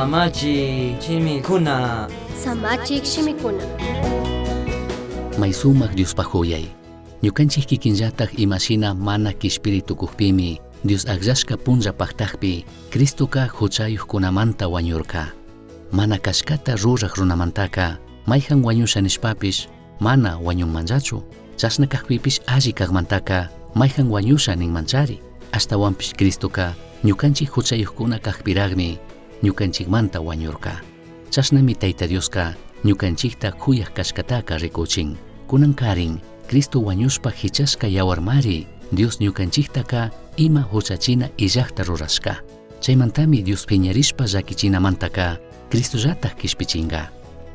Samachi shimikuna. Samachik shimikuna. May sumak Diospaj huyai. Ñukanchik kikinllatak imashina mana kishpiri tukukpimi Dios akllashka punlla paktakpi Cristoka huchayukkunamanta wañurka. Mana kashkata ruraj runamantaka mayjan wañusha nishpapish mana wañunmanllachu. Chashna kakpipish alli kajmantaka mayjan wañusha ninmanchari. Ashtawanpish Cristoka ñukanchik huchayukkuna kakpiragmi ñukanchikmanta wañurka. Chashnami Tayta Dioska ñukanchikta kuyaj kashkataka rikuchin. Kunankarin Cristo wañushpa hichashka yawarmari Dios ñukanchiktaka ima huchachina illajta rurashka. Chaymantami Dios phiñarishpa llaquichinamantaka Cristollataj kishpichinga.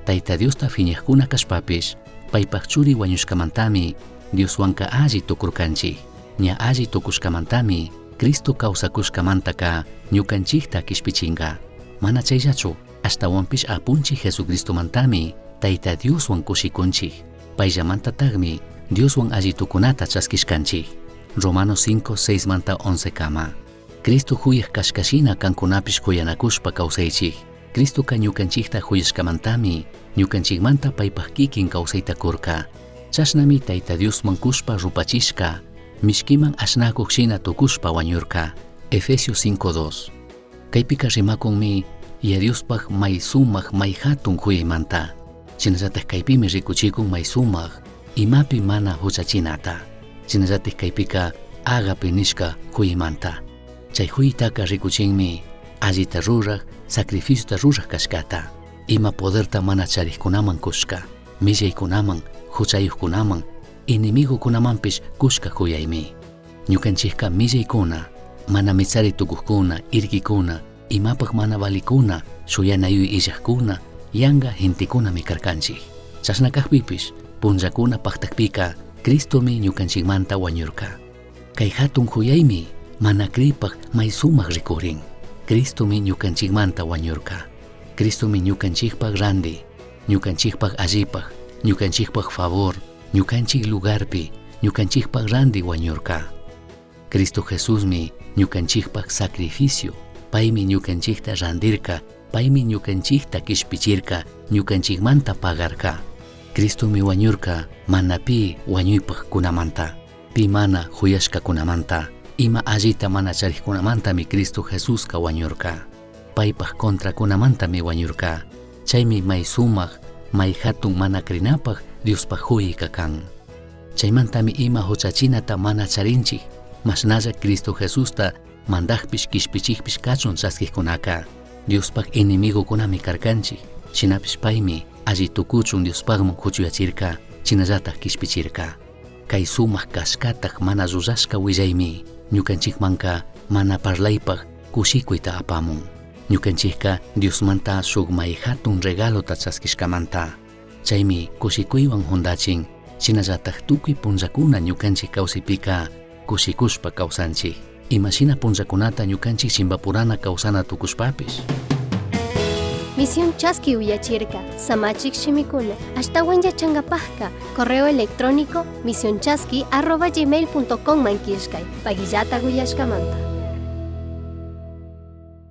Tayta Diosta phiñajkuna kashpapish paypaj churi wañushkamantami Dioswanka alli tukurkanchik. Ña alli tukushkamantami Cristo kawsakushkamantaka ñukanchikta kishpichinga. Mana chayllachu ashtawanpish apunchik Jesucristomantami Tayta Dioswan kushikunchik. Payllamantatagmi Dioswan alli tukunata chaskishkanchik. Romanos 5, 6 manta 11 kama. Cristo huyaj kashkashina kankunapish huyanakushpa kawsaychik. Cristoka ñukanchikta huyashkamantami ñukanchikmanta paypaj kikin kawsayta kurka. Chashnami Tayta Diosman kushpa rupachishka, mishkiman ashnakuq shina tukushpa wañurka. Efesios 5.2 Kaypika rimakunmi Yaya Diospaj may sumak may hatun huyaymanta. Shinallatak kaypimi rikuchikun may sumak imapi mana huchachinata. Shinallatak kaypika ágape nishka huyaymanta. Chay huytaka rikuchinmi allita ruraj, sacrificiota ruraj kashkata. Ima poderta mana charikkunaman kushka, millaykunaman, huchayukkunaman, enemigokunamanpish kushka huyaymi. Ñukanchikka millaykuna, mana mitsari tukukkuna, irkikuna, imapaj mana valikuna, shuyanayuy illajkuna, yanga gentekunami karkanchik. Chashna kakpipish, punllakuna paktakpika, Cristomi ñukanchikmanta wañurka. Kay hatun huyaymi mana kriypaj may sumak rikurin. Cristomi ñukanchikmanta wañurka. Cristomi ñukanchikpaj randi, ñukanchikpaj allipaj, ñukanchikpaj favor, ñukanchik lugarpi, ñukanchikpaj randi wañurka. Cristo Jesusmi ñukanchikpaj sacrificio, paymi ñukanchikta randirka, paymi ñukanchikta kishpichirka, ñukanchikmanta pagarka. Cristomi wañurka mana pi wañuypaj kunamanta, pi mana huyashkakunamanta, ima allita mana charikkunamantami Cristo Jesuska wañurka. Paypaj contrakunamantami wañurka. Chaymi may sumak, may hatun mana krinapaj Diospaj huyka kan. Chaymantami ima huchachinata mana charinchik, mashnalla Cristo Jesusta mandajpish kishpichikpish kachun chaskikkunaka. Diospaj enemigokunami karkanchik, shinapish paymi alli tukuchun Diospajman huchuyachirka, shinallataj kishpichirka. Kay sumak kashkataj mana rurashka willaymi ñukanchikmanka mana parlaypaj kushikuyta apamun. Ñukanchikka Diosmanta shuk may hatun regalota chaskishkamanta. Chaymi kushikuywan jundachin, shinallataj tukuy punllakuna ñukanchik kawsaypika kushikushpa kawsanchik. Imashina punllakunata ñukanchik chimpapurana kawsana tukushpapish. Misión Chaski uyachirka, Samachik shimikuna, ashtawan yachangapajka, correo electrónico misionchaski@gmail.com man killkay, pagillata uyashkamanta.